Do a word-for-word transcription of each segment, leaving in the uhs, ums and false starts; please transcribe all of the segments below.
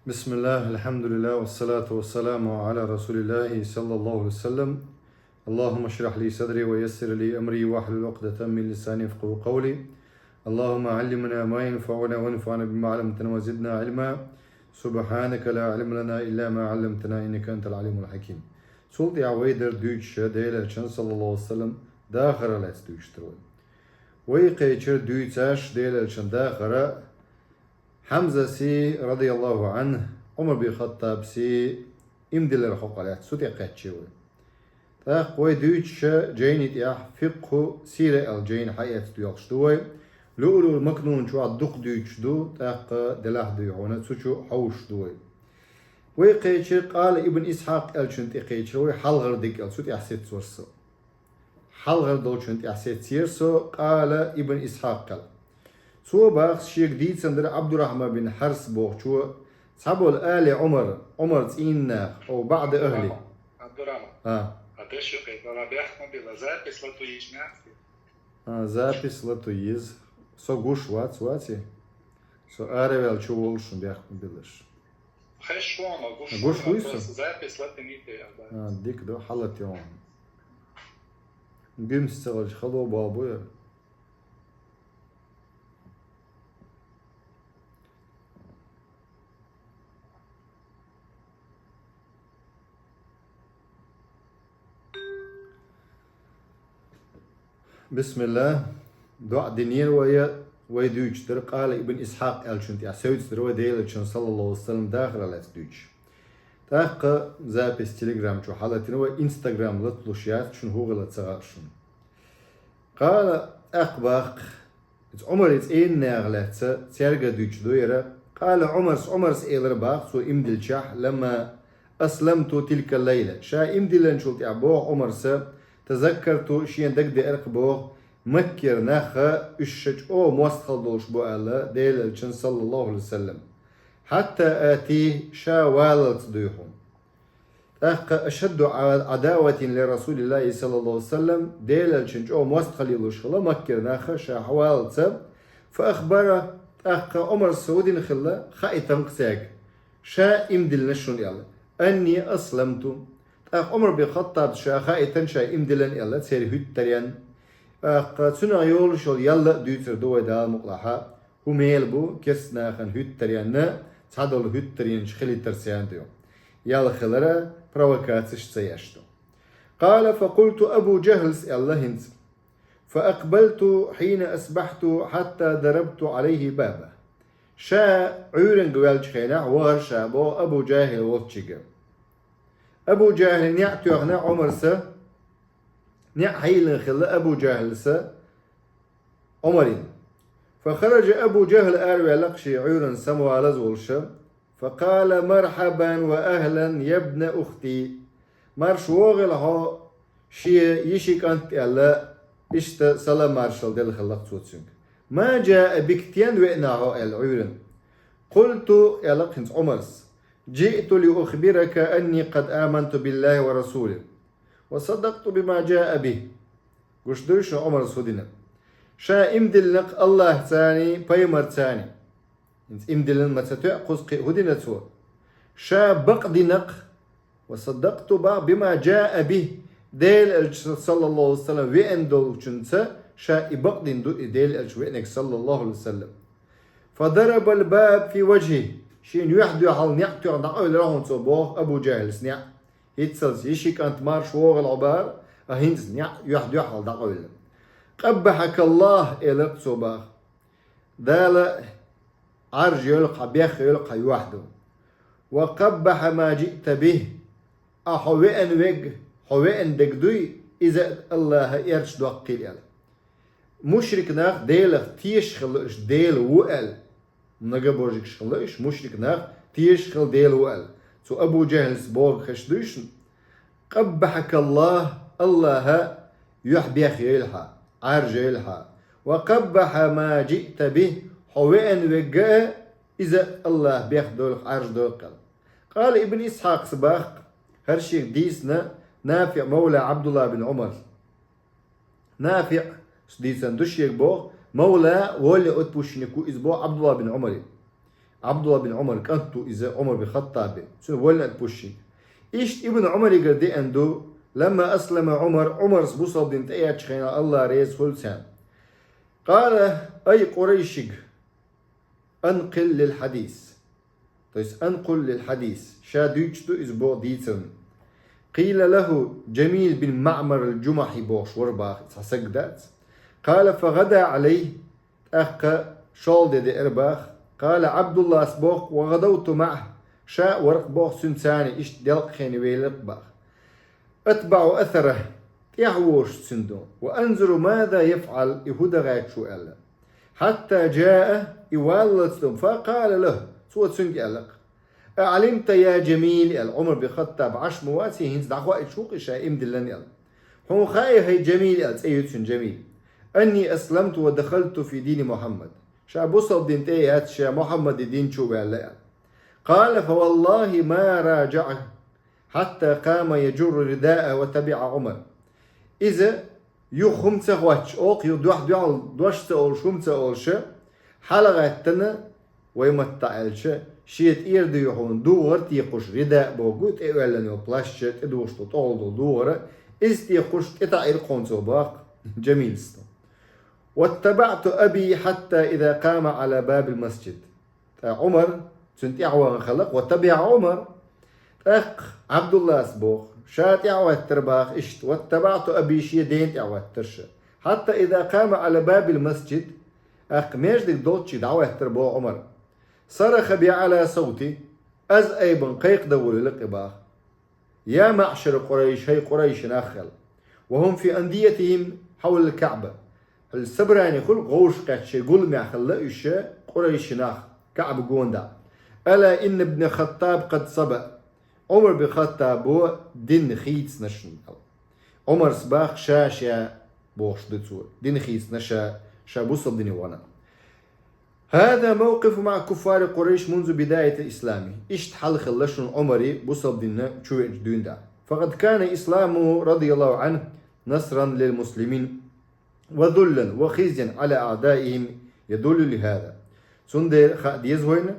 بسم الله، الحمد لله، والصلاة والسلام على رسول الله صلى الله عليه وسلم. اللهم اشرح لي صدري ويسر لي أمري واحلل عقدة من لساني يفقهوا قولي. اللهم علمنا ما ينفعنا وانفعنا بما علمتنا وزدنا علما. سبحانك لا علم لنا إلا ما علمتنا إنك أنت العليم الحكيم. Цул тӀаьхьа вай дар дуьйцуш Делан Элчан, саллаллаху алейхи ва саллям, дахар лаьцна дуьйцуш дар вай. Вай кхечира дуьйцаш Делан Элчан дахар Хьамзаси, радияллаху Ӏанху, Ӏумар бин Хаттабси иман диллар хьокъехь лаьцна, цу тӀе кхаьчна вай. ТӀаккха вай дуьйцучу жайни тӀехь фикъхӀу сира аьлла жайна хьаэцна доьлхуш ду вай. Луълуъул Макнун чохь дукха дуьйцуш ду, тӀаккха делахь дуй хьуна, цу чу хьовсуш ду вай. Вай кхечира, къала Ибн Исхьакъ аьллачун тӀе кхечира вай, хьалхара дика аьлла, цу тӀехь сецвара со. Хьалхара долчун тӀехь сецира со, къала Ибн Исхьакъ аьлла. Цо баха шега дийцина дара Ӏабдуррахьман бин Хьарс бохучо, цхьаболу али Ӏумар, Ӏумар цӀийнан нах, ау баъда ахӀли. Абдуррахьман. А. А деш юкъе, бара бехк ма билла, запись латуйиш нах. А, запись латуйиш. Со гуш вац, ваци? Со араваьлла чу волуш бехк ма биллаш. Хеш вон, гуш вуй со? Просто запись латинитӀе. А, дика ду, хьалатайо. Гуьмса ца хилча, хало болх бу яра. Бисмиллах. ДоӀа динера вай, вай дуьйцуш дара, къала Ибн Исхьакъ аьллачун тӀехь севцира вай Делан Элчан, саллаллаху алейхи ва саллям, дахар лаьцна дуьйцуш. ТӀаккха запись Telegram чу хьалатина вай, Instagram латалуш яц, шуна хӀун хилла ца хаьа шуна. Къала, тӀаккха баха, иза Ӏумаран цӀийнан нах лаьцна, цаьрга дуьйцуш ду яра. Къала Ӏумарс, Ӏумарс элира баха, цо иман дилличахь, ламма асламту тилка лайла. Ша иман диллинчул тӀаьхьа боху Ӏумарса, тазаккарту, шена дагадеара-кх боху, Маккара нах уьш ша чӀогӀа мостагӀалла долуш бу аьлла, Делан Элчан, саллаллаху алейхи ва саллям. Хьатта атий, ша валлалц дуй хьуна. ТӀаккха ашадду Ӏа-, Ӏадаватин ли Расулиллахи, саллаллаху алейхи ва саллям, Делан Элчанна чӀогӀа мостагӀалла луш хилла Маккара нах ша хьаваллалц. Фа ахбара, тӀаккха Ӏумарс хӀун дина хилла, хаийтина-кх цаьрга. Ша иман диллина шуна аьлла. Анни асламту. ТӀаккха Ӏумар бин Хаттабс ша хаийтина ша иман диллина аьлла, церан хӀуьттаренна. ТӀаккха цунах йолуш йолу ял а дуьйцур ду вай Дала мукъалахь. ХӀун мела бу, керста нахана хӀуьттаренна, цхьадолу хӀуьттаренаш хилийтар царна ду. Ял хилар провокацеш ца еш ду. Къала фа къулту Абу Джахьлс аьлла хӀинца. Фа акбалту хьина асбахьту хьатта дарабту Ӏалайхи баба. Ша Ӏуьйранга ваьллачу хенахь вахара ша боху Абу Джахьл волчуьнга. Абу Джахьлин неӀ тоьхна Ӏумарса, неӀ хьайиллина хилла Абу Джахьлса Ӏумарна. Фа хараджа Абу Джахьл араваьлла-кх шен Ӏуьйранна самавалаза волуша. Фа къала мархьабан ва ахьлан, ябна ухти. Марша вогӀийла хьо, шен йишин кӀант, аьлла, иштта салам-маршалла делла хилла-кх цо цуьнга. Ма джаа бика, стенна веана хьо, аьлла Ӏуьйранна. Къулту, аьлла-кх хӀинца Ӏумарс, джиъту ли ухбирака анни къад аманту биллахи ва расулихи, ва саддакъту бима джаа бихи. Гуш дуй шуна Ӏумарс хӀун дина? Ша иман диллина-кх Аллахьцаний, пайхамарцаний. ХӀинца иман диллина ма ца тоьа кхуза кхин а хӀун дина цо? Ша бакъдина-кх, ва саддакъту баха бима джаа бихи, Делан Элча, саллаллаху алейхи ва саллям, веана долчунца ша и бакъдина ду, и Делан Элча веанарг, саллаллаху алейхи ва саллям. Фа дарабал баб фи ваджхихи, шен юьхь-дуьхьал неӀ тоьхна дӀакъевлира хьуна цо боху Абу Джахьлс неӀ. ХӀинццалц йишин кӀант марша вогӀийла хьо бахара, а хӀинца неӀ юьхь-дуьхьал дӀакъевлира. Къаббахьакаллаху, элира-кх цо баха. Дала Ӏаржйойла-кх хьан, бехйойла-кх хьан юьхь-ду. Ва къаббахьа ма джиъта бихи, а хьо веана верг, хьо веана дерг дуй, иза Аллахьа эрча доккхийла аьлла. Мушрик нах Делах тешаш хилла уьш Дела ву аьлла. Многобожникаш хилла уьш, мушрик нах тешаш хилла Дела ву аьлла. Цу Абу Джахьлс бохург хезаш дуй шуна? Къаббахьакаллаху, Аллахьа юьхь бехйойла хьан, Ӏаржйойла хьан. Ва къаббахьа ма джиъта бихи, хьо веана верг а, иза Аллахьа бехдойла-кх, Ӏарждойла-кх аьлла. Къала Ибн Исхьакъс баха, хӀара шега дийцина НафиӀ мавла Ӏабдуллахь бин Ӏумар. НафиӀ, дийцина ду шега боху, мавла, вольный отпущенник ву иза боху Ӏабдуллахь бин Ӏумаре. Ӏабдуллахь бин Ӏумар кӀант ду иза Ӏумар бин Хаттаба, цуьнан валлалц бу ши. Иштта Ибн Ӏумаригара деана ду, «لما أسلم عمر», Ӏумарс бусалба дин тӀеэцначу хенахь, Аллах реза хуьлда царна. «قال: أي قريش، أنقل لي الحديث». То есть, «أنقل لي الحديث». Ша дуьйцуш ду иза боху дийцарна. «قيل له جميل بن معمر الجمحي» бохуш вара баха, цхьа саг дац. «قال: فغدا عليه». ТӀаккха шолгӀа де деара баха. «قال عبد الله», боху, «وغدوت معه». Ша а вара боху цуьнца, иштта делкъа хенахь велира баха. «أتبع أثره», тӀаьхьа вогӀуш цуьнан ду. «وأنظر ماذا يفعل», и хӀун дан гӀерташ ву аьлла. «حتى جاء», и валлалц ду, «فقال له», цо цуьнга аьлла: «أعلمت يا جميل», аьлла, «Ӏумар бин Хаттаб Ӏаш ма ваций, хӀинца дӀахоуьйтуш ву-кх и ша иман диллина», аьлла. «Хьуна хаьий, хӀай Джамил», аьлла, цӀе ю цуьнан Джамил. «أني أسلمت ودخلت في دين محمد». Ша бусалба дин тӀеэцна, ша Мухьаммадан дин чу а ваьлла аьлла. «قال: فوالله ما راجعه حتى قام يجر رداءه وتبعه عمر». Иза юха хӀума ца хоттуш, оха юха дуьхьал-дуьхьал дош ца олуш, хӀума ца олуш, хьалагӀаьттина, вай маттахь аьлча, шен тӀера дуй хьуна дугӀар текхуш, рида боху, тӀе оьллина йолу плащ, тӀедухуш долу тӀехула долу дугӀар, иза текхуш, тӀетаӀийра кхунца боху Джамилс. «واتبعت أبي حتى إذا قام على باب المسجد». ТӀаккха Ӏумар цуьнан тӀаьхьа вахана хилла, «وتبعه عمر». ТӀаккха Ӏабдуллас боху, ша тӀаьхьахӀоьттира баха иштта, «واتبعت أبي», шен дена тӀаьхьахӀоьттира ша. «حتى إذا قام على باب المسجد», тӀаккха маьждиг долччий дӀахӀоьттира боху Ӏумар. «صرخ بأعلى صوته», аз айбан кхайкхадан волийла-кх и баха. «يا معشر قريش», хӀай Къурайшин нах, аьлла. «وهم في أنديتهم حول الكعبة». Хьал собрани хуьлу, гӀовш кхетта шайн гуламехь хилла уьш, Къурайшин нах, КаӀба гонаха. «ألا إن ابن الخطاب قد صبأ». Ӏумар бин Хаттабо дин хийцина шуна, аьлла. Ӏумарс баха ша-ша бохуш ду цо, дин хийцина ша, ша бусалба дине вахана. «هذا موقفه مع كفار قريش منذ بداية إسلامه». Иштта хьал хилла шуна Ӏумаран бусалба дин чу веъначу дуьйна тӀехь. «فقد كان إسلامه رضي الله عنه نصرا للمسلمين وذلا وخزيا على أعدائهم يدل لهذا». Цундела хаа деза вайна,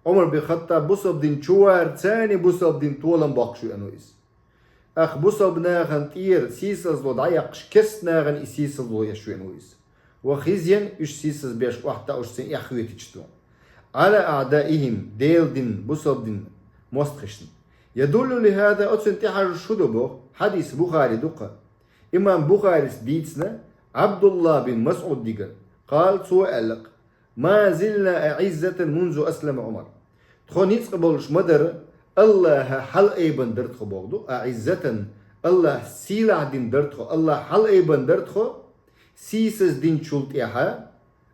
Ӏумар бин Хаттаб бусалба дин чу варца, бусалба дин толам боккхуш веана ву иза. ТӀаккха бусалба нахана тӀера сийсазло дӀаяккхаш, керста нахана и сийсазло еш веана ву иза. «وخزيا», уьш сийсаз беш охьатаьӀуш, цунна эхь хеташ ду. «على أعدائهم», Делан дин, бусалба дин мостагӀашна. «يدل لهذا», оцунна тӀехьажуш хӀун ду боху, хьадис Бухари ду-кх. Имам Бухарис дийцина Ӏабдуллах бин МасӀудигара. «قال», цо аьлла-кх: «ما زلنا أعزة منذ أسلم عمر». Тхо ницкъ болуш ма дара, Аллаха хьалаайбина дара тхо боху ду, «أعزة», Аллах сийлахь дина дара тхо, Аллах хьалаайбина дара тхо, сийсаз динчул тӀаьхьа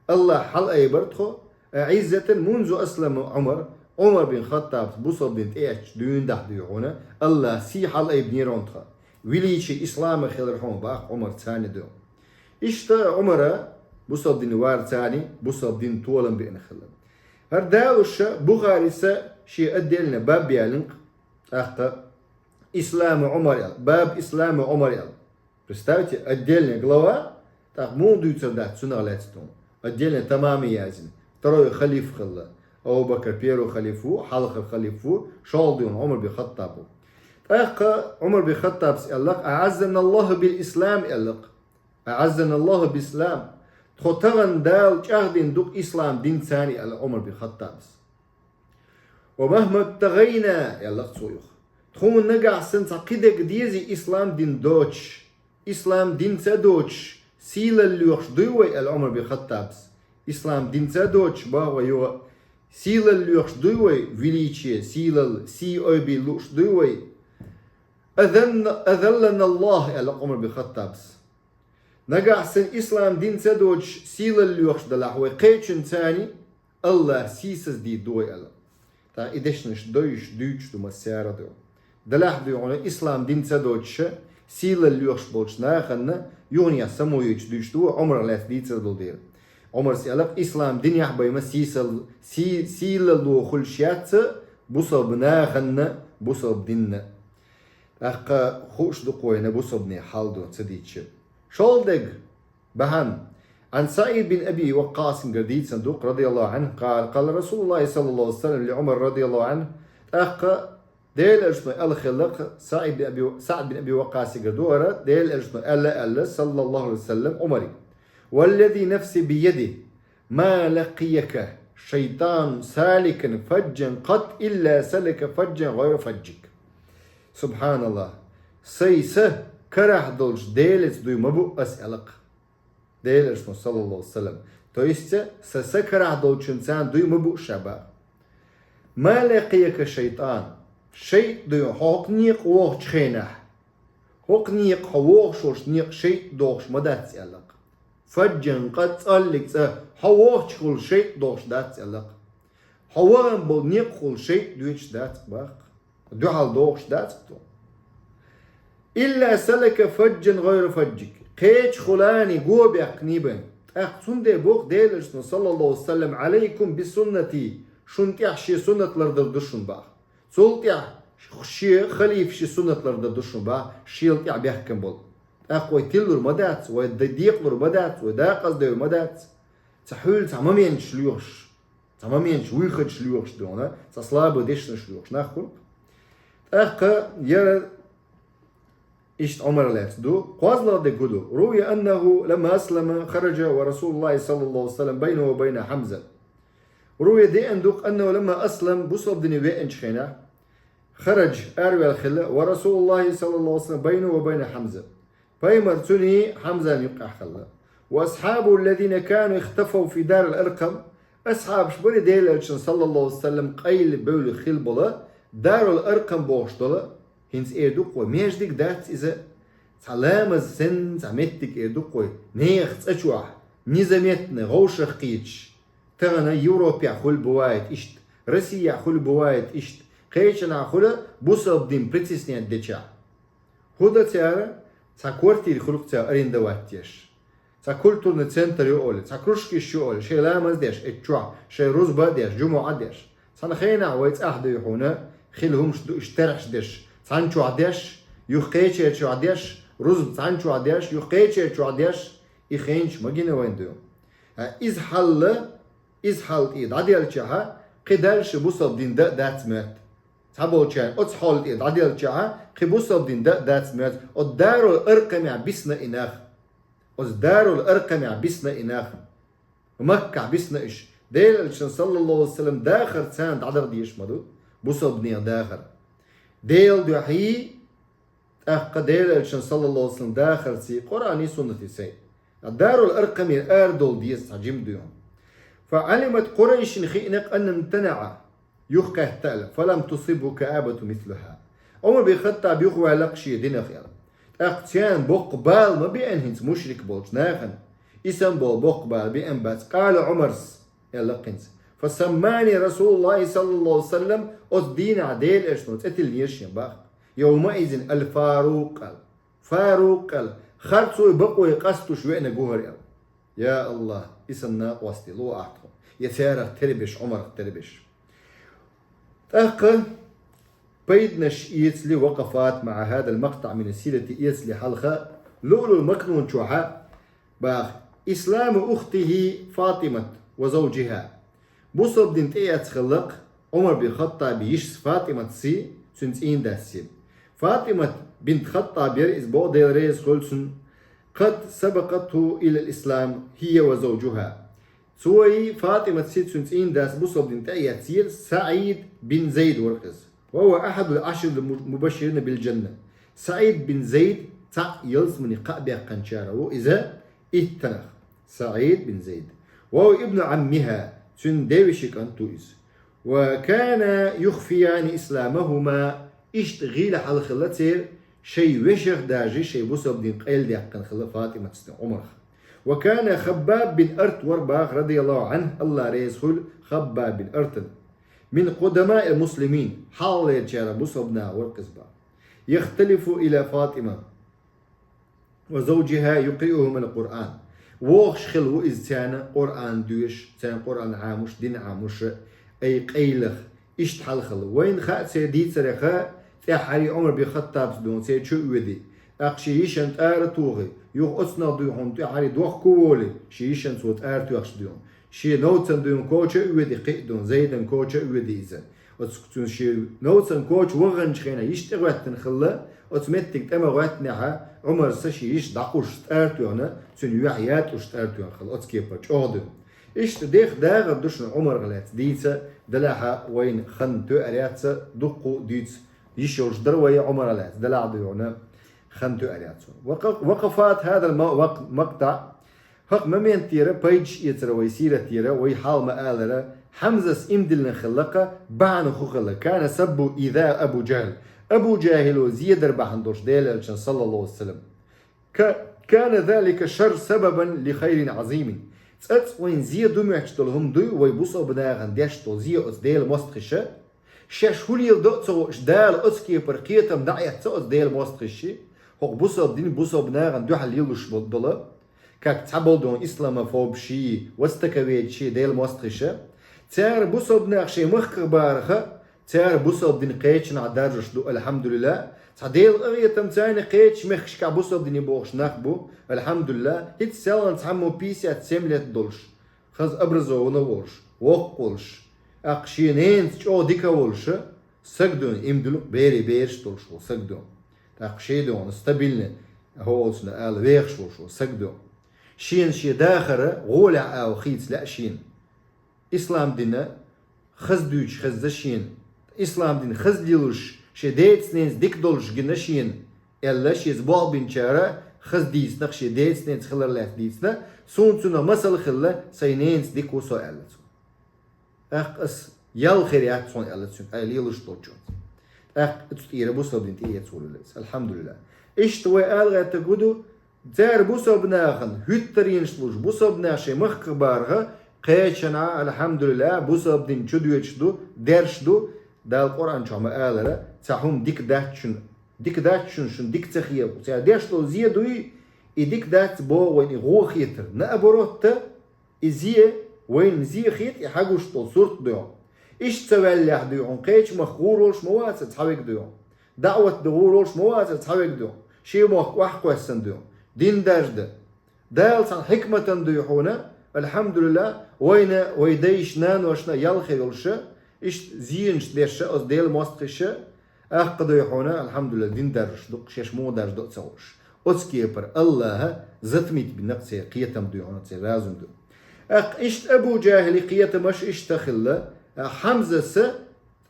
Аллах хьалаайбира тхо, «أعزة منذ أسلم عمر», Ӏумар бин Хаттаб бусалба дин тӀеэцначу дуьйна тӀехь дуй хьуна, Аллах сий хьалаайбинера хьуна тхо. Величие ислама хилира хьуна баха Ӏумарца дуй. Иштта Ӏумара бусалба дин варца, бусалба дин толам беана хилла. ХӀара далуш Бухарис шен отдельный баб ялийнарг, тӀаккха «Исламу Ӏумар» аьлла, баб «Исламу Ӏумар» аьлла. Представьте, отдельная глава, тӀаккха муха дуьйцур дац цунах лаьцна тхуна. Отдельно тамам яздина. Второй халифа хилла. Абу Бакр первый халифа ву, хьалхара халифа ву, шолгӀа дуй хьуна Ӏумар бин Хаттаб ву. ТӀаккха Ӏумар бин Хаттабс аьлла-кх: «أعزنا الله بالإسلام», аьлла-кх. «أعزنا الله بالإسلام». Тхо тахана Дала чӀагӀдина ду-кх ислам динца, аьлла Ӏумар бин Хаттабс. «ومهما ابتغينا», аьлла-кх цо юха. Тхуна нагахь санна цхьа кхидерг дезий ислам дин доцуш, ислам динца доцуш, сийлалла лоьхуш дуй вай, аьлла Ӏумар бин Хаттабс. Ислам динца доцуш боху вай юха, сийлалла лоьхуш дуй вай, величие, сийлалла, сий айбе лууш дуй вай. «أذلنا، أذلنا الله», аьлла Ӏумар бин Хаттабс. Нагахь санна ислам динца доцуш сийлалла лоьхуш далахь вай кхечуьнца, Аллах сийсаз дийр ду вай, аьлла. ТӀаккха и дешнаш дойуш, дуьйцуш ду массара а ду. Делахь дуй хьуна ислам динца доцуш, сийлалла лоьхуш болчу нахана юханехьа самавойтуш дуьйцуш ду вай, Ӏумарах лаьцна дийцар долу дела. Ӏумарс аьлла-кх: «Ислам динехь бен ма сийсал-, сий-, сийлалло хуьлуш яц бусалба нахана, бусалба динна». ТӀаккха хууш ду-кх вайна бусалбанийн хьал ду ца дийцча. ШолгӀа дерг бахьана: عن سعيد بن أبي وقاص гардийцан дукъ, رضي الله عنه, قال: قال رسول الله صلى الله عليه وسلم لعمر رضي الله عنه, тӀаккха Делан элчано аьлла хиллакх СаӀид бин Аби, СаӀд бин Аби Ваккъасигара ду хӀара, Делан элчано аьлла, аьлла, صلى الله عليه وسلم, Ӏумаре: والذي نفسي بيده ما لقيك شيطان سالكا فجا قط إلا سلك فجا غير فجك. سبحان الله. Сай са карахь долчу Делаца дуй ма бу ас, аьлла-кх Делан элчано, صلى الله عليه وسلم. То есть, сан са карахь долчуьнца дуй ма бу ша, бах. ما لقيك شيطان. ШайтӀа дуй хьо хӀокху некъа вогӀучу хенахь. ХӀокху некъа, хьо вогӀуш волчу некъа шайтӀа догӀуш ма дац, аьлла-кх. فجا قط, цӀаллиг цӀа, хьо вогӀучух шайтӀа догӀуш дац, аьлла-кх. Хьо вахана болу некъахула шайтӀа доьдуш дац-кх, бах. Дуьхьал догӀуш дац-кх тхо. إلا سلك فجا غير فجك. Кхечахула го баьккхина бен. ТӀаккха цундела боху Делан элчано, صلى الله عليه وسلم: عليكم بسنتي. Шуна тӀехь шен суннат лардар ду шуна, бах. Цул тӀехь шен халифан суннат лардар ду шуна, бах, шел тӀехь баьхкина болу. ТӀаккха вай тиллур ма дац, вай д-, декъалур ма дац, вай декъаза девр ма дац. Цхьа хьуьлла цхьа моменташ лоьхуш. Цхьа моменташ, вуьйхадаш лоьхуш дуьйна, цхьа слабый дешнаш лоьхуш нах хуьлу. ТӀаккха яра иштта Ӏумар лаьцна ду, кхозлагӀа дерг хӀун ду: روي أنه لما أسلم خرج ورسول الله صلى الله عليه وسلم بينه وبين حمزة. روي деана ду-кх, أنه لما أسلم, бусалба дине веанчу хенахь, خرج, араваьлла хилла, ورسول الله صلى الله عليه وسلم بينه وبين حمزة. Пайхамар цуьнан, Хьамзан юккъехь хилла. وأصحابه الذين كانوا اختفوا في دار الأرقم, асхьабаш бара Делан элчанан, صلى الله عليه وسلم, къайле бевлла хилла болу, Дарул Аркъам бохуш долу, хӀинца эр ду-кх вай, маьждиг дац иза, цхьа ламаз санна цхьа меттиг эр ду-кх вай, нехан цӀа чохь, незаметно, вовшах кхеташ. Тахана Европехь хуьлу бывает иштта, Россехь хуьлу бывает иштта, кхечанхьа хуьлу бусалба дин притеснять дечохь. ХӀун до цара? Цхьа квартира хуьлу-кх цара арендовать деш. Цхьа культурный центр ю олий, цхьа кружкаш ю олий, шайн ламаз деш, эцу чохь шайн рузба а деш, жумуӀа а деш. Цхьана хенахь вай цӀахь дуй хьуна, хилла хӀумаш ду уьш терхьаш деш, цхьана чохь деш, юха кхечерчохь деш, рузба цхьана чохь деш, юха кхечерчохь деш, и хенаш ма гина вайн дуй. Иза хьалла, иза хьал тӀе дӀаделчахьа, кхин дальше бусалба дин дан а дац моьтту. Цхьаболчарна оцу хьол тӀе дӀаделчахьа, кхин бусалба дин дан а дац моьтту. Оцу Дарул Аркъамехь бисна и нах. Оцу Дарул Аркъамехь бисна и нах. Маккахь бисна уьш. Делан элчанан, саллаллаху алейхи ва саллям, дахар царна дӀадаха дезаш ма ду. Бусалба нехан дахар. Делан дуьхьий, тӀаккха Делан элчанан, саллаллаху алейхи ва саллям, дахарций, Къуръаний, суннатий сай. Дарул Аркъамера арадовла деза цхьа жима дуьйхьа. فعلمت قريش, хиъна-кх, أنه امتنع, юхакхетта аьлла, فلم تصبه كآبة مثلها. Ӏумар бин Хаттаб юхаваьлла-кх шен динах аьлла. ТӀаккха царна боккха бала ма беана хӀинца мушрик болчу нахана. И санна болу боккха бала беана бац. قال عمر, аьлла-кх хӀинца. فسماني رسول الله صلى الله عليه وسلم, оцу дийнахь Делан элчано цӀе тиллинера шен бах. يومئذ الفاروق аьлла. Фарукъ аьлла. Харцой, бакъой къастуш веана ву хӀара аьлла. Я АллахӀ, и санна накъостий ло ахьа тхуна. Я царах тербеш, Ӏумарах тербеш. ТӀаккха пайданаш эцале, وقفات مع هذا المقطع من السيرة эцале хьалха, Луълуъул Макнун чохьа баха: إسلام أخته فاطمة وزوجها. Бусалба дин тӀеэцна хиллакх Ӏумар бин Хаттабан йишас ФатӀиматций, цуьнан цӀийнан дасций. ФатӀимат бинт Хаттаб яра иза, боху, Дела реза хуьлда цунна, قد سبقته إلى الإسلام هي وزوجها. Цо, ФатӀиматций, цуьнан цӀийнан дас бусалба дин тӀеэцнера, СаӀид бин Зайд вара-кх иза. وهو أحد العشرة المبشرين بالجنة. СаӀид бин Зайд цхьаъ ялсамане кхаъ баьккхинчарах ву иза, иттанах. СаӀид бин Зайд. وهو ابن عمها, цуьнан девешин кӀант ву иза. وكانا يخفيان إسلامهما, иштта гӀийла хьал хилла церан, шайн вешех даже шайн бусалба дин къайладаьккхина хилла ФатӀиматций, Ӏумарх. وكان خباب بن أرت вара баха, رضي الله عنه, АллахӀ реза хуьлда Хаббаб бин Артана, من قدماء المسلمين, хьалхалерчарах бусалба нахах вара-кх иза баха. يختلف إلى فاطمة وزوجها يقرئهما القرآن. ВогӀуш хилла ву иза царна Къуръан доьшуш, царна Къуръан Ӏамош, дин Ӏамош, ай къайлаха, иштта хьал хилла. Вайна хаьа церан дийцарех, тӀаьххьара Ӏумар бин Хаттабца дуьйна церан чу а оьдий, ТӀаккха шен йишан тӀара а тухий, юха оцунах дуй хьуна тӀехьаре дохко а волий, шен йишан цо тӀара тоьхча дуй хьуна. Шен новцан дуй хьуна коча а оьдий, кхиъ дуй хьуна, Зайдан коча а оьдий иза. Оцу цуьнан шен новцан коча ваханчу хенахь йиша тӀегӀоьттина хилла, оцу меттиг тӀе ма гӀоьттинехь, Ӏумара шен йиша дӀакхуссуш тӀара тоьхна, цуьнан юьхь ятӀуш тӀара тоьхна хилла, оцу кепара чӀогӀа дуй хьуна. Иштта дехха дагӀар ду шуна Ӏумарах лаьцна дийца, делахь а вайна хан тоьар яц, дуккха а дуьйцу йиш йолуш дара вай Ӏумарах лаьцна, делахь а дуй хьуна хан тоьар яц. وقف-، وقفات هذا الم-، وق-، مقطع. ХӀокху моментера пайдаш эцара вай сиратера, вай хьал ма-аллара, Хьамзас иман диллина хилла-кх, бахьана хӀун хилла, كان سب إيذاء أبو جهل. Абу ЖахӀила зе дар бахьана долуш Делан Элчанна, саллаллаху Ӏалайхи ва саллам. Ка-, كان ذلك الشر سببا لخير عظيم. ЦӀацкъа вайна зе ду моьттуш долу хӀума дуй, вай бусалба нахана деш долу зе оцу Делан мостагӀаша. Шаьш хӀун леладо а ца хууш, Дала оцу кепара кхетам дӀаэцна оцу Делан мостагӀаша. ХӀокху бусалба дин бусалба нахана дуьхьал лелош бо-, долу, как цхьаболу дуй хьуна исламофобаш, востоковедаш Делан мостагӀаша. Цара бусалба нах шайн махках бахарх, цара бусалба дин кхечанхьа даржош ду, альхьамдулиллахӀ. Цхьа Делан къинхетам царна кхечу мехкашкахь бусалба дине бохуш нах бу, альхьамдулиллахӀ. ХӀинца селхана цхьаммо пятьдесят семь лет долуш, хаза образованный волуш, воккха волуш, тӀаккха шен ненаца чӀогӀа дика волуш, саг дуй хьуна, иман диллина берийн бераш долуш волу саг дуй хьуна. ТӀаккха шен дуй хьуна стабильный, хӀокхуьнца ала вехаш волуш волу саг дуй хьуна. Шена шен дахар гӀолехь ала хийца лаьа шена. Ислам дин хаза дуьйцуш хезна шена. Ислам дин хаза лелош, шен деца-ненаца дика долуш гина шена, аьлла, шеца болх бинчара хаза дийцина-кх, шен деца-ненаца хилар лаьцна дийцина, суна цунах масал хилла, сайн ненаца дика ву со, аьлла цо. ТӀаккха ас ял хир яц хьуна, аьлла цуьнга, ай лелош долчунца. ТӀаккха оцу тӀера бусалба дин тӀеэцна волавелла иза. АлхьамдулиллахӀ. Иштта вай ала гӀертарг хӀун ду, цара бусалба нахана хӀуьттаренаш луш, бусалба нах шайн махках бахарх, кхечанхьа, алхьамдулиллахӀ, бусалба дин чудоьдуш ду, дерш ду. Дала Къуръан чохь ма-аллара, цхьа хӀума дика дац шуна, дика дац шуна, шуна дика ца хета. Цара деш долу зе дуй, и дика дац боху вайна и гӀо хетар. Наоборот, и зе, вайна зе хета и хьагуш долу сурт дуй хьуна. Иштта ца ваьллехь дуй хьуна, кхечу махка гӀур волуш ма вац цхьаверг дуй хьуна. ДаӀват дан гӀур волуш ма вац цхьаверг дуй хьуна. Шен мохк охьакхоьссина дуй хьуна. Дин даржа дан. Дала цхьана хьикматан дуй хьуна, алхьамдулиллахӀ, вайна, вай дайшна, наношна ял хир йолуш, иштта зенаш дерш оцу Делан мостагӀаша, аккха дуй хьуна, алхьамдулиллахӀ, дин даржош ду-кх, шаьш муха даржадо а ца хууш. Оцу кепара АллахӀа затмить бина-кх церан кхетам дуй хьуна, церан разум ду. ТӀаккха иштта Абу ЖахӀили кхетамаш иштта хилла, Хьамзаса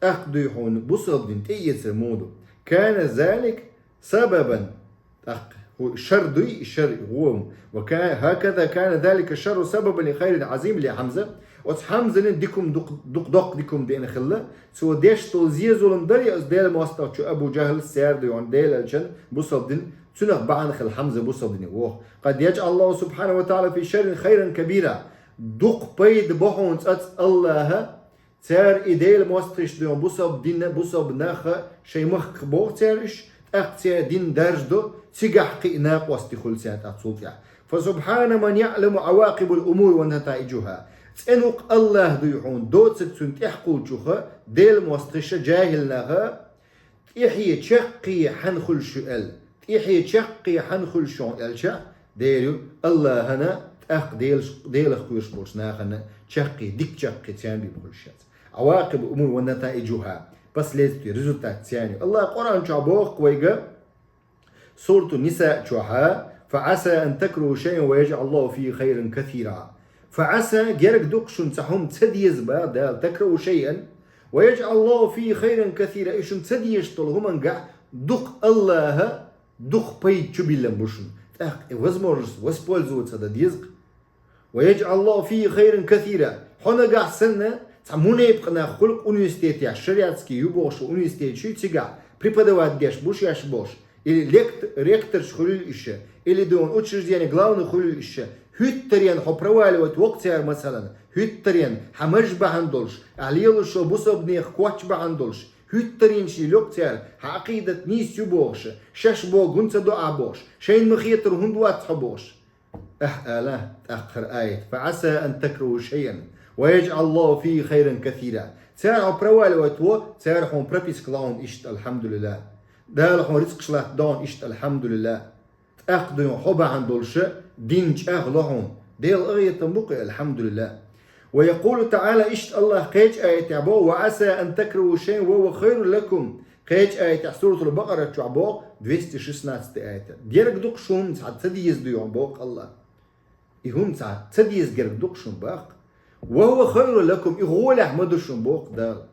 тӀаккха дуй хьуна бусалба дин тӀеэцар муха ду. كان ذلك سببا. ТӀаккха хӀу шар дуй, и шар гӀо. وكان، هكذا كان ذلك الشر سببا لخير عظيم لحمزة. Оцу Хьамзана дика хӀума дукх-, дукх-, доккха дика хӀума деана хилла. Цо деш долу зе-зулам дарий оцу Делан мостагӀчо Абу ЖахӀлас, цара дуй хьуна Делан Элчан, бусалба дин, цунах бахьана хилла Хьамза бусалба дине воху. قد يجعل الله سبحانه وتعالى في الشر خيرا كبيرا. Дукха пайда бо хьуна цӀацкъа АллахӀа, цара и Делан мостагӀаш дуй хьуна бусалба дин, бусалба нах шайн махках боху цара уьш, тӀаккха церан дин даржа до, цигахь кхин а накъостий хуьлу царна тӀаккха цул тӀаьхьа. فسبحان من يعلم عواقب الأمور ونتائجها. ЦӀена ву-кх АллахӀ дуй хьуна, доцург цуьнан тӀехь кхуллучуха, Делан мостагӀаша, жахӀил наха, тӀаьхье чаккхе хьанна хуьлуш ю аьлла. ТӀаьхье чаккхе хьанна хуьлуш ю хьуна аьлча, дера ю, АллахӀана тӀаккха Делаш-, Делах кхоьруш болчу нахана чаккхе, дика чаккхе царна бийр хуьлуш яц. عواقب الأمور ونتائجها. Последствия, результат царна ю. АллахӀа Къуръан чохь боху-кх вайга, Суратун-Ниса чохь: فعسى أن تكرهوا شيئا ويجعل الله فيه خيرا كثيرا. فعسى, герга ду-кх шуна цхьа хӀума ца деза, боху Дала, تكرهوا شيئا ويجعل الله فيه خيرا كثيرا. И шуна ца дезаш долу хӀумангахь дукха АллахӀа дукха пайда чубиллина бу шуна. ТӀаккха и возможность воспользоваться дан деза-кх. ويجعل الله فيه خيرا كثيرا. Хьо нагахь санна, цхьа мунепакъ нах хуьлу-кх университетехь, шариатский ю бохуш университет ю, цигахь преподавать деш бу шаьш бохуш, или лект-, ректорш хуьлийла уьш, или дуьйна учреждение главный хуьлийла уьш, хӀуьттаренна хьо проваливать во-кх цара, масалан, хӀуьттаренна, хьан маж бахьана долуш, ахь лелош йолу бусалба нехан коч бахьана долуш, хӀуьттаренаш лело-кх цара, хьан Ӏакъидат нийса ю бохуш, шаьш боху гун ца до ахь бохуш, шайна ма-хетарг хӀунда вац хьо бохуш. Ахь ала, тӀаккха хӀара аят: فعسى أن تكرهوا شيئا ويجعل الله فيه خيرا كثيرا. Цара хьо проваливать во, цара хьуна прописка ло хьуна иштта, алхьамдулиллахӀ. Дала хьуна рицкъаш латтадо хьуна иштта, алхьамдулиллахӀ. ТӀаккха дуй хьо бахьана долуш дин чӀагӀло хьуна. Делан къинхетам бу-кх и, алхьамдулиллахӀ. ويقول تعالى, иштта АллахӀа кхечу аятехь боху: وعسى أن تكرهوا شيئا وهو خير لكم. Кхечу аятехь, Суратул Бакъара чохь боху, двести шестнадцатый аят. Герга ду-кх шуна цхьа ца деза дуй хьуна, боху-кх АллахӀа. И хӀума цхьа ца деза герга ду-кх шуна, боху-кх. وهو خير لكم, и гӀолехь ма ду шуна, боху-кх Дала.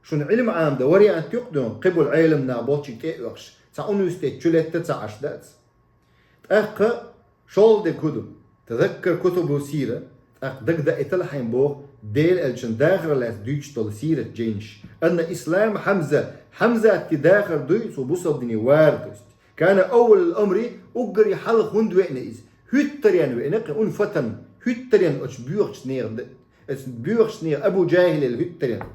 Шуна Ӏилма Ӏамадан вариант ю-кх дуй хьуна, кхиболу Ӏеламнах болчуьнга тӀе а оьхуш, цхьа университет чу летта ца Ӏаш дац. ТӀаккха шолгӀа дерг хӀун ду? تذكر كتب السيرة, тӀаккха дагадаийтал хьайна, боху, Делан элчанан дахарх лаьцна дуьйцуш долу сират жайнаш. أن إسلام حمزة, Хьамзатан дахар дуй, цо бусалба дине вар, то есть. كان أول الأمر, уггаре хьалха хӀунда веана иза? ХӀуьттаренна веана-кх, أنفة, хӀуьттаренна, оцу боьхачу нехан, оцу боьхачу нехан, Абу ЖахӀилел хӀуьттаренна.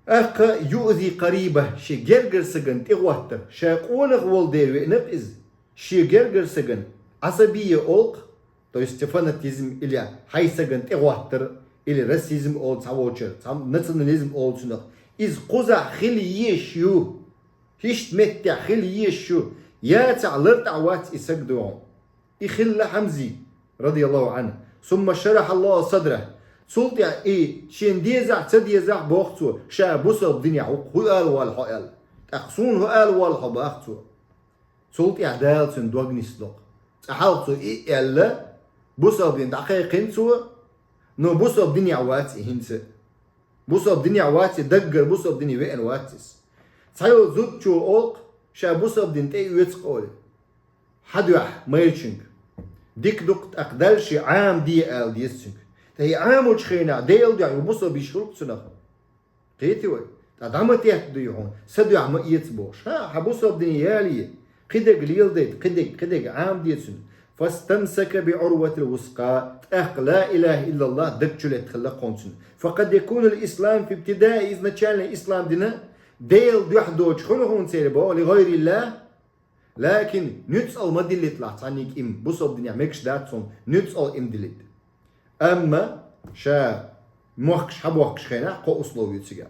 ТӀаккха يؤذي قريبه, шен гергара стагана тӀехӀоттар, ша къонах волу дела веана-кх иза. Шен гергара стагана, عصبية олу-кх, то есть фанатизм или хьайн стагана тӀехӀоттар, или расизм олу цхьаволчара, цхьа национализм олу цунах. Иза кхузахь хила езаш ю. ХӀиштта меттехь хила езаш ю. Яцахь лартӀехь вац и стаг, дуй хьуна. И хилла Хьамзин, رضي الله عنه. ثم شرح الله صدره. Цул тӀаьхьа и шена дезахь а, ца дезахь а, боху цо, ша бусалба динехь ву-кх, хӀун ала воллу хьо аьлла. ТӀаккха суна хӀун ала воллу хьо, боху цо. Цул тӀаьхьа Дала цуьнан дог нисло-кх. Цкъа хьалха цо и а аьлла, бусалба дин дӀакхайкхина цо, но бусалба динехь вац и хӀинца а. Бусалба динехь вац и, даггара бусалба дине веана вац иза. Цхьайолу зудчо олу-кх, ша бусалба дин тӀеоьцу-кх олий. Хьан дуьхьа, майрачуьнга? Дика ду-кх, тӀаккха Далла шен Ӏама де ала деза цуьнга. Ткъа и Ӏамочу хенахь Делан дуьхьа ю бусалба йиш хуьлу-кх цунах. Кхетий вай? Ткъа дӀа ма тетта дуй хьуна, сан дуьхьа ма эца бохуш. ХӀан, хьан бусалба дине ялае. Кхидерг леладайта, кхидерг, кхидерг Ӏама де цуьнан. فاستمسك بالعروة الوثقى. ТӀаккха لا إله إلا الله даг чу летта хилла-кх хьуна цуьнан. فقد يكون الإسلام في ابتدائه изначально ислам дина Делан дуьхьа доцуш хуьлу хьуна церан боху, لغير الله. Лакин нуьцкъала ма диллийталахь цхьаннега и, бусалба динехь мегаш дац хьуна нуьцкъала и ма диллийта. Амма ша мохкаш, хьан бохкаш хенахь, кхо условие ю цигахь.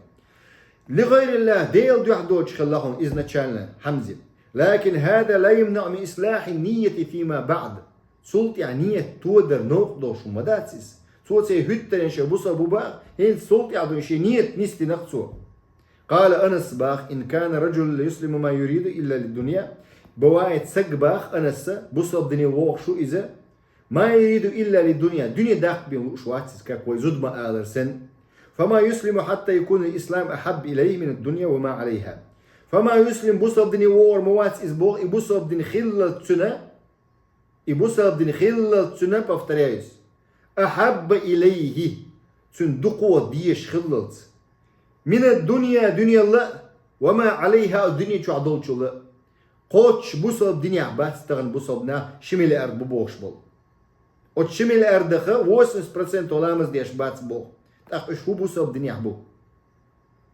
لغير الله, Делан дуьхьа доцуш хилла хьуна изначально Хьамза. لكن هذا لا يمنع من إصلاح النية فيما بعد. Цул тӀаьхьа ният тодар новкъа долуш хӀума ма дац иза. Цо церан хӀуьттаренна шен бусалба ву боху, хӀинца цул тӀаьхьа дуй шен ният нисдина-кх цо. قال أنس боху: إن كان الرجل ليسلم ما يريد إلا للدنيا. Бывает, стаг, боху Анаса, бусалба дине вогӀуш ву иза, ما يريد إلا للدنيا, дуьне даккха бен лууш вац иза, как вай зуда ма-аллара санна. فما يسلم حتى يكون الإسلام أحب إليه من الدنيا وما عليها. فما يسلم, бусалба дине вогӀур ма вац иза боху, и бусалба дин хиллалц цуьнан, и бусалба дин хиллалц цуьнан, повторяюсь, أحب إليه, цуьнан дукха дезаш хиллалц, من الدنيا, дуьненал а, وما عليها, дуьне чохь долчул а. Кхоччуш бусалба динехь бац тахана бусалба нах ши миллиард бу бохуш болу. Оцу ши миллиардах восемьдесят процентов ламаз деш бац боху. ТӀаккха уьш хӀун бусалба динехь бу?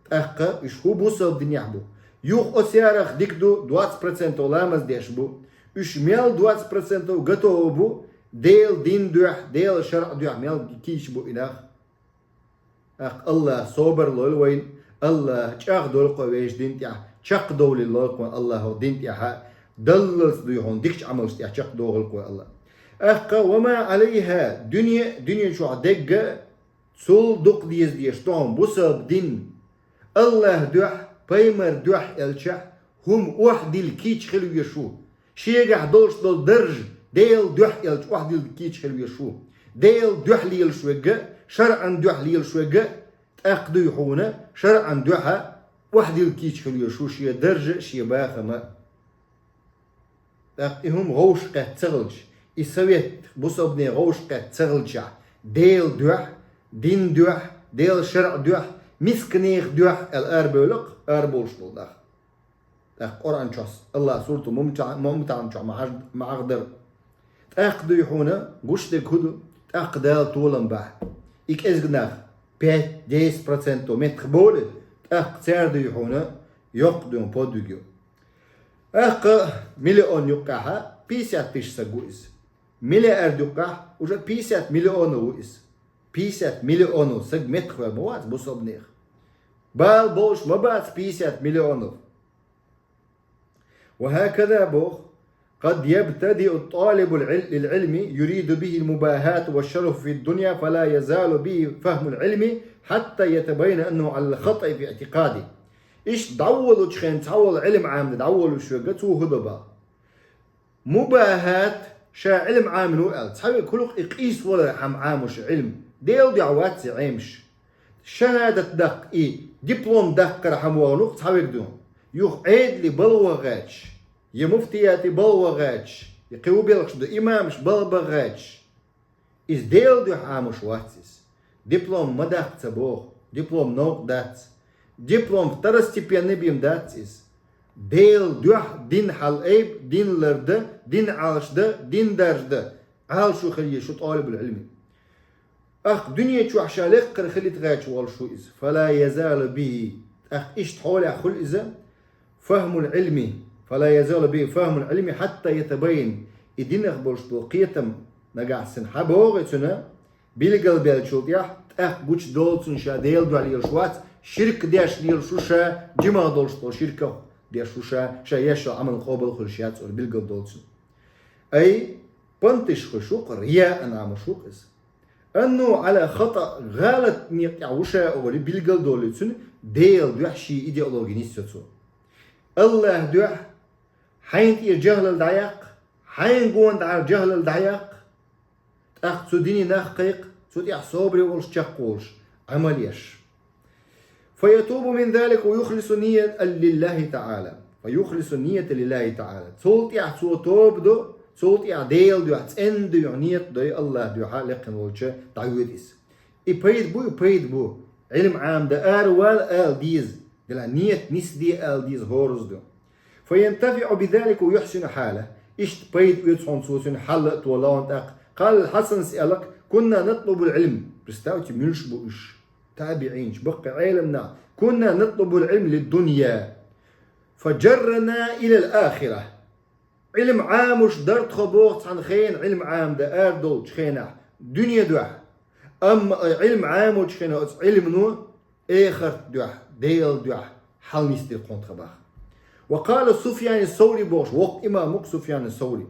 ТӀаккха уьш хӀун бусалба динехь бу? Юха оцарах дика ду, двадцать процентов ламаз деш бу. Уьш мел двадцать процентов готовы бу, Делан дин дуьхьа, Делан шарӀ дуьхьа мел кийча бу и нах? ТӀаккха АллахӀа собар лойла вайна, АллахӀа чӀагӀдойла-кх вай вешан дин тӀехь, чекхдовлийла лойла-кх вайна АллахӀа дин тӀехь, даллалц дуй хьуна дикачу Ӏамалш тӀехь чекхдохийла-кх вай АллахӀа. ТӀаккха وما عليها, дуьне, дуьне чохь дегга, цул дукха деза дезаш ду хьуна бусалба дин. АллахӀ дуьхьа, пайхамар дуьхьа элчахь хӀума охьадилла кийча хила везаш ву. Шегахь долуш долу дарж Делан дуьхьа элча охьадилла кийча хила везаш ву. Делан дуьхьа лелаш верг а, шарӀан дуьхьа лелаш верг а, тӀаккха дуй хьуна шарӀан дуьхьа охьадилла кийча хила везаш ву шен дарж а, шен бахам а. ТӀаккха и хӀума вовшахкхетта ца хилча, и совет бусалба дин вовшахкхетта ца хилчахь, Делан дуьхьа, дин дуьхьа, Делан шарӀ дуьхьа, мисканех дуьхьа аьлла арабевлла-кх арабовлуш болу нах. ТӀаккха Къуръан чохь АллахӀа Суратул Мумта-, Мумтахьана чохь ма хьаж-, ма хьахдар. ТӀаккха дуй хьуна гуш дерг хӀун ду? ТӀаккха Дала толам бахь. И кӀезиг нах, пять-десять процентов меттахболий, тӀаккха цара дуй хьуна йоккха дуй хьуна подвиг ю. ТӀаккха миллион юккъехь пятьдесят тысяч стаг ву иза. Миллиард юккъехь уже пятьдесят миллионов ву иза. Пятьдесят миллионов стаг меттахвер ма вац бусалба нех. Бала болуш ма бац пятьдесят миллионов. وهكذا بوخ قد يبتدئ الطالب العل- للعلم يريد به المباهاة والشرف في الدنيا، فلا يزال به فهم العلم حتى يتبين أنه على الخطأ في اعتقاده. Иштта дӀаволучу хенахь цхьаволу Ӏилма Ӏамда дӀаволуш верг цо хӀун до боху? МубахӀат, ша Ӏилма Ӏамийна ву аьлла, цхьаверг хуьлу-кх и къийсавалархьама Ӏамош Ӏилма, Делан дуьхьа вац и Ӏемаш. ШахӀадат даккха и, диплом даккхархьама вахана ву-кх цхьаверг дуьйна. Юха Ӏедале балха гӀерташ, я муфтияте балха гӀерташ, я кхин ву белхаш ду имамаш балха гӀерташ. Иза Делан дуьхьа Ӏамош вац иза. Диплом ма даккха ца боху, диплом новкъа дац. Диплом второстепенный бен дац иза. Делан дуьхьа дин хьалаайба, дин ларда, дин Ӏалашда, дин даржда, Ӏалашо хила еза шу тӀалибул Ӏилми. ТӀаккха дуьне чохь ша лекхара хилийта гӀерташ волуш ву иза. فلا يزال به. ТӀаккха иштта хьолехь хуьлу иза. فهم العلم. فلا يزال به فهم العلم حتى يتبين. И динах болуш болу кхетам нагахь санна хьан богӀу цуьнан, билгалбеллачул тӀаьхьа, тӀаккха гучудолу цунна ша Делан дуьхьа лелаш вац, ширк деш лелаш ву ша, жимах долуш болу ширках деш ву ша, ша еш йолу Ӏамал къобал хуьлуш яц аьлла билгалдолу цунна. Ай, панташ хуьлуш ву-кх, рияъ а Ӏамош ву-кх иза. أنه على خطأ, гӀалат некъа тӀехь ву ша олий билгалдолу цунна, Делан дуьхьа шен идеологи нисйо цо. АллахӀан дуьхьа, хьайна тӀера жахӀлал дӀаяккха, хьайна гонахьара жахӀлал дӀаяккха, тӀаккха цу дине нах кхайкха, цу тӀехь собаре волуш, чекхволуш, Ӏамал еш. فيتوب من ذلك ويخلص النية لله تعالى. فيخلص النية لله تعالى. Цул тӀаьхьа цо тоба до, цул тӀаьхьа Делан дуьхьа цӀена дуьйхьа ният дой, АллахӀан дуьхьа лекхина волча дӀавоьду иза. И пайда бу, и пайда бу. Ӏилма Ӏамда ара вала ала деза, делахь ният нисде ала деза хӀоразза ду. فينتفع بذلك ويحسن حاله. Иштта пайда оьцу хьуна цо цуьнан хьал а толу хьуна тӀаккха. قال الحسن, аьлла-кх: كنا نطلب العلم. Представьте, муьлш бу уьш? ТабиӀинаш, баккхий Ӏелам нах. كنا نطلب العلم للدنيا فجرنا إلى الآخرة. Ӏилма Ӏамош дара тхо боху цхьана хенахь, Ӏилма Ӏамда арадолчу хенахь, дуьне дуьхьа. Амма Ӏилма Ӏамочу хенахь оцу Ӏилмано эхарт дуьхьа, Делан дуьхьа хьал нисдира тхуна тхан баха. وقال سفيان الثوري бохуш, воккха имам ву-кх Суфьян ас-Саври.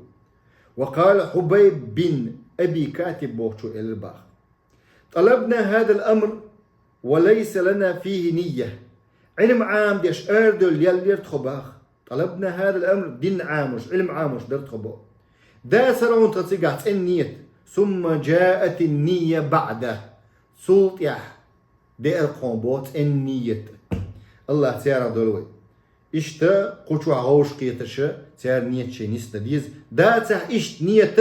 وقال حبيب بن أبي كاتب бохучо элира баха: طلبنا هذا الأمر وليس لنا فيه نية. Ӏилма Ӏамдеш арадевлла леллера тхо баха. طلبنا هذا الأمر, дин Ӏамош, Ӏилма Ӏамош дара тхо боху. Дацара хьуна тхан цигахь цӀена ният. ثم جاءت النية بعده. Цул тӀаьхьа деара тхуна боху цӀена ният. АллахӀ царех дойла вай. Иштта кху чохь гӀовшахкхетарш, церан ният шайн нисдан деза. Дацахь иштта ният,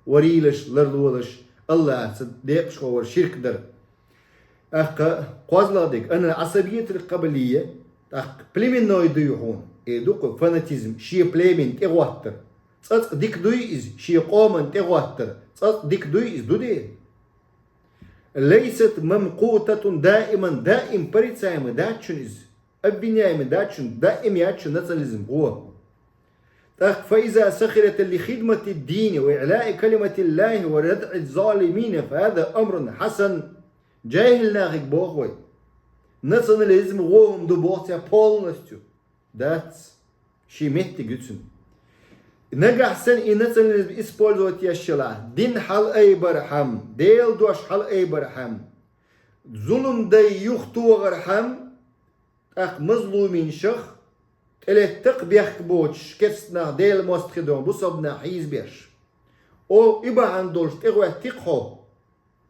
варийлаш, ларлолаш, АллахӀаца декъашхо вара ширк дар. ТӀаккха кхозлагӀа дерг, أن العصبية القبلية, тӀаккха племенной дуй хьуна, э, ду-кх фанатизм, шен племина тӀегӀоттар. Цкъацкъа дика дуй иза, шен къоман тӀегӀоттар, цкъацкъа дика дуй иза, ду де? ليست ممقوتة دائما, даим порицаемый дац шуна иза, обвиняемый дац шуна, даим яц шуна национализм гӀо. ТӀаккха فإذا سخرت لخدمة الدين وإعلاء كلمة الله وردع الظالمين فهذا أمر حسن. ЖахӀил нахе боху вай. Национализм гӀо хӀума ду боху цара полностью. Дац. Шен меттиг ю цуьнан. Нагахь санна и национализм использовать еш елахь, дин хьалаайбархьама, Делан дош хьалаайбархьама, зулам дай юхатохархьама, тӀаккха мазлуминашах тӀелетта-кх бехк боцуш, керста нах Делан мостагӀий доху бусалба нах хьийзабеш. О, и бахьана долуш тӀегӀоьттий-кх хьо.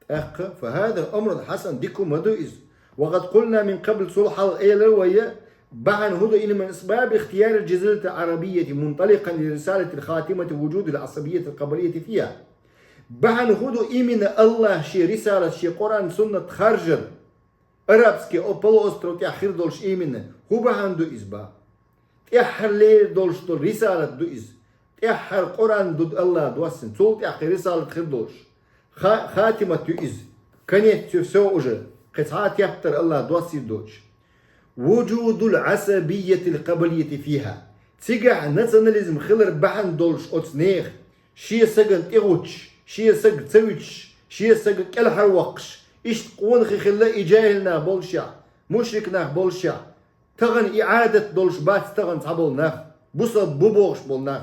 ТӀаккха, فهذا أمر حسن, дика хӀума ду иза. وقد قلنا من قبل, цул хьалха элира вай, бахьана хӀун ду, إن من أسباب اختيار الجزيرة العربية منطلقا لرسالة الخاتمة وجود العصبية القبلية فيها. Бахьана хӀун ду именно АллахӀа шен рисалат, шен Къуръан, суннат харжар? Арабский о-, полуостров тӀехь хир долуш именно хӀун бахьана ду иза боху? ТӀаьххьара лер долуш долу рисалат ду иза. ТӀаьххьара Къуръан ду АллахӀа доссийна, цул тӀаьхьа кхин рисалат хир долуш. Ха-, хатимат ю иза. Конец ю, всё уже. Кхин цхьа а тептар АллахӀа доссийр доцуш. وجود العصبية القبلية فيها. Цигахь национализм хилар бахьана долуш оцу нехан, шен сагана тӀегӀуттуш, шен саг ца вуьтуш, шен саг кӀелхьарваккхуш, иштта къонахий хилла и жаьхӀил нах боллушехь, мушрик нах боллушехь, тахана и Ӏадат долуш бац тахана цхьаболу нах, Бусалба бу бохуш болу нах.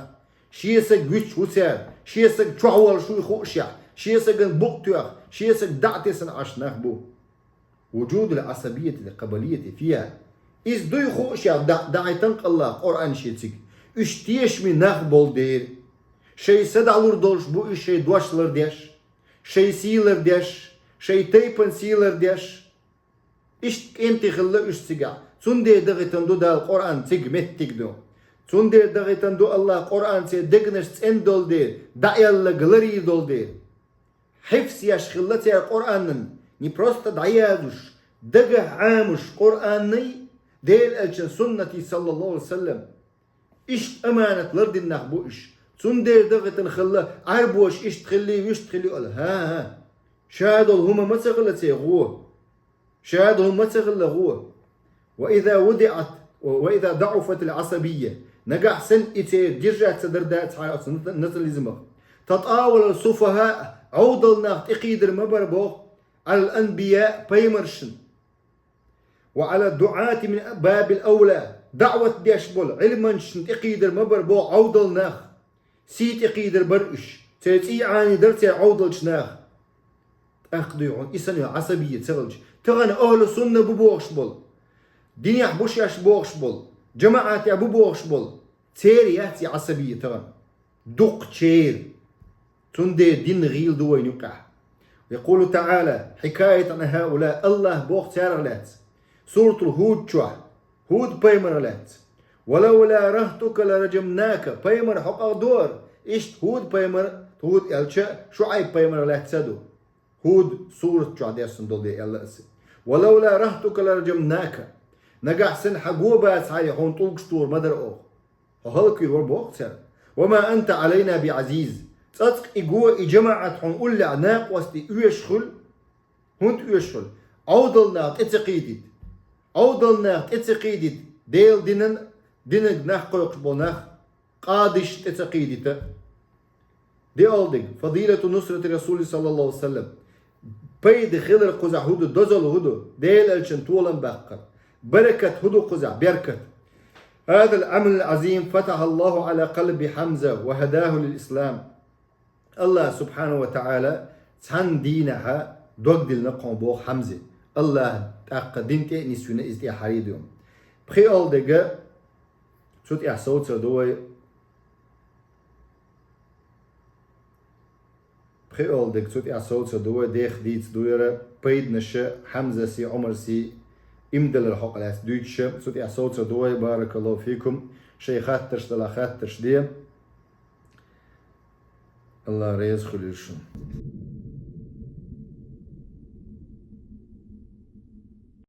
Шен саг вуьтуш ву цара, шен саг чохь волуш вуй хуушехь, шен сагана букъ тоьхна, шен саг дӀа а тесна Ӏаш нах бу. وجود العصبية القبلية فيها. Иза дуй хуушехь дӀа-, дӀахьийтина Аллаха Къуръан шен цига. Уьш тешаме нах болу дера. Шайн са дӀалур долуш бу уьш шайн дош лардеш, шайн сий лардеш, шайн тайпана сий лардеш. Иштта кӀентий хилла уьш цигахь. Цундела дахийтина ду Дала Къуръан цига меттиг ду. Цундела дахийтина ду Аллаха Къуръан церан дегнаш цӀена долу дела, дӀаелларг ларийна долу дела. Хьифз еш хилла цара Къуръанан, не просто дӀаязуш, дагахь Ӏамош Къуръанний, Делан Элчан суннатий, саллаллаху алейхи ва саллям. Иштта аманат лардина нах бу уьш. Цундела дахийтина хилла, Ӏарбоша иштта хилли, вуьшта хилли аьлла. ХӀан-хӀа. Ша долу хӀума ма ца хилла церан гӀо. Ша долу хӀума ма ца хилла гӀо. وإذا وضعت، وإذا ضعفت العصبية. Нагахь санна и церан держаться дар дац хьара оцу нац-, национализмах. تطاول السفهاء. Ӏовдал нах тӀекхийдар ма бара боху. على الأنبياء. Пайхамаршна. وعلى الدعاة من باب أولى. ДаӀват деш болу Ӏилманчашна тӀекхийдар ма бара боху Ӏовдал нах. Сий тӀекхийдар бара уьш. Церан цӀий Ӏаний дара церан Ӏовдалчу наха. ТӀаккха дуй хьуна, и санна Ӏасабия ца хилча. Тахана ахьлу сунна бу бохуш болу. Динехь бу шаьш бохуш болу. ЖамаӀатехь бу бохуш болу. Церан яц и Ӏасабия тахана. Дуккхачеран. Цундела дин гӀийла ду вайна юкъахь. يقول تعالى حكاية عن هؤلاء. Аллах боху царах лаьцна. Суратул ХӀуд чохь. ХӀуд пайхамарах лаьцна. ولولا رهطك لرجمناك. Пайхамар хьо къах дора. Иштта ХӀуд пайхамар, ХӀуд аьлча, ШуӀайб пайхамарах лаьцна ца ду. ХӀуд сурат чохь дерсина долу де аьлла аса. ولولا رهطك لرجمناك. Нагахь санна хьан го бацахьара хьуна тӀулгаш тухур ма дара оха. Хьо хӀаллаквийр вара боху цара. وما أنت علينا بعزيز. Цкъацкъа и го, и жамаӀат хьуна уллехь накъостий оьшуш хуьлу. ХӀунда оьшуш хуьлу? Ӏовдал нах тӀе ца кхийдийта. Ӏовдал нах тӀе ца кхийдийта. Делан динан, динан нах кхойкхуш болу нах, къадиш тӀе ца кхийдийта. ДиалдигӀ, فضيلة نصرة الرسول صلى الله عليه وسلم. Пайда хилар кхузахь хӀун ду, дозалла хӀун ду, Делан Элчан толам баккхар. Баракат хӀун ду кхузахь, беркат. هذا العمل العظيم فتح الله على قلب حمزة وهداه للإسلام. Аллах субхьанаху ва таӀала цхьана дийнахьа дог диллина кхуна боху Хьамзе. Аллах тӀаккха дин тӀе а нисвина иза тӀе хьарийдо. ПхиалдегӀа цу тӀехь совцар ду вай. ПхиалдегӀа цу тӀехь совцар ду вай, дех дийца дуьйра, пайданаша Хьамзаси, Ӏумарси имдалар хьокъа лаьцна дуьйцуша, цу тӀехь совцар ду вай, баракаллаху фикум, шайн хаттарш дала хаттарш де. Аллах реза хуьлийла шуна.